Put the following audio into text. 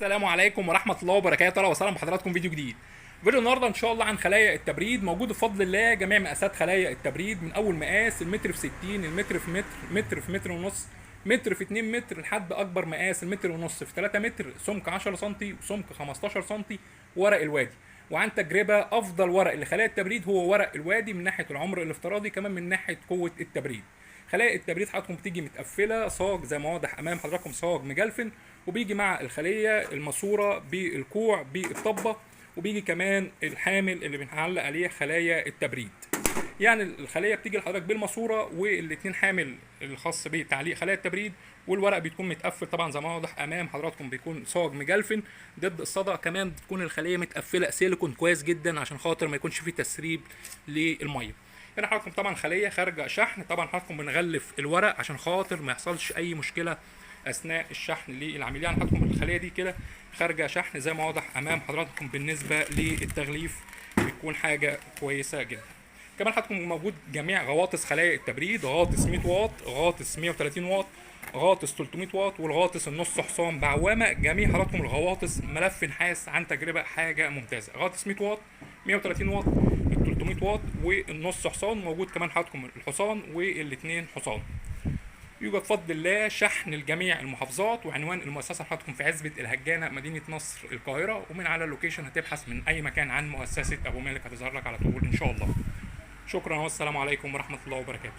السلام عليكم ورحمة الله وبركاته. اهلا وسهلا بحضراتكم فيديو جديد. فيديو النهارده ان شاء الله عن خلايا التبريد. موجود بفضل الله جميع مقاسات خلايا التبريد، من اول مقاس المتر في 60، المتر في متر، متر في متر ونص، متر في 2 متر، لحد اكبر مقاس المتر ونص في 3 متر، سمك 10 سم وسمك 15 سم، ورق الوادي. وعن تجربه افضل ورق لخلايا التبريد هو ورق الوادي من ناحية العمر الافتراضي، كمان من ناحية قوة التبريد. خلايا التبريد حضراتكم بتيجي متقفله صاج زي ما واضح امام حضراتكم، صاج مجلفن، وبيجي مع الخلية الماسورة بالكوع بالطبه، وبيجي كمان الحامل اللي بنعلق عليه خلايا التبريد. يعني الخلية بتيجي لحضرتك بالماسوره والاثنين حامل الخاص بتعليق خلايا التبريد، والورق بيكون متقفل طبعا زي ما واضح امام حضراتكم، بيكون صاج مجلفن ضد الصدى. كمان بتكون الخلية متقفله سيليكون كويس جدا عشان خاطر ما يكونش فيه تسريب للمية. هنا حضراتكم طبعا خليه خارجه شحن، طبعا حضراتكم بنغلف الورق عشان خاطر ما يحصلش اي مشكلة اثناء الشحن للعميل. يعني حضراتكم الخلية دي كده خارجه شحن زي ما واضح امام حضراتكم. بالنسبة للتغليف بيكون حاجة كويسة جدا. كمان حضراتكم موجود جميع غواطس خلايا التبريد، غاطس 100 واط، غاطس 130 واط، غاطس 300 واط، والغاطس النص حصان بعوامه. جميع حضراتكم الغواطس ملف نحاس عن تجربه، حاجة ممتازة. غاطس 100 واط، 130 واط، 300 واط، والنص حصان موجود. كمان حضراتكم الحصان والاثنين حصان. يوجد بفضل الله شحن لجميع المحافظات. وعنوان المؤسسة حضراتكم في عزبه الهجانه، مدينة نصر، القاهرة. ومن على ال location هتبحث من اي مكان عن مؤسسة ابو مالك هتظهر لك على طول ان شاء الله. شكرا والسلام عليكم ورحمة الله وبركاته.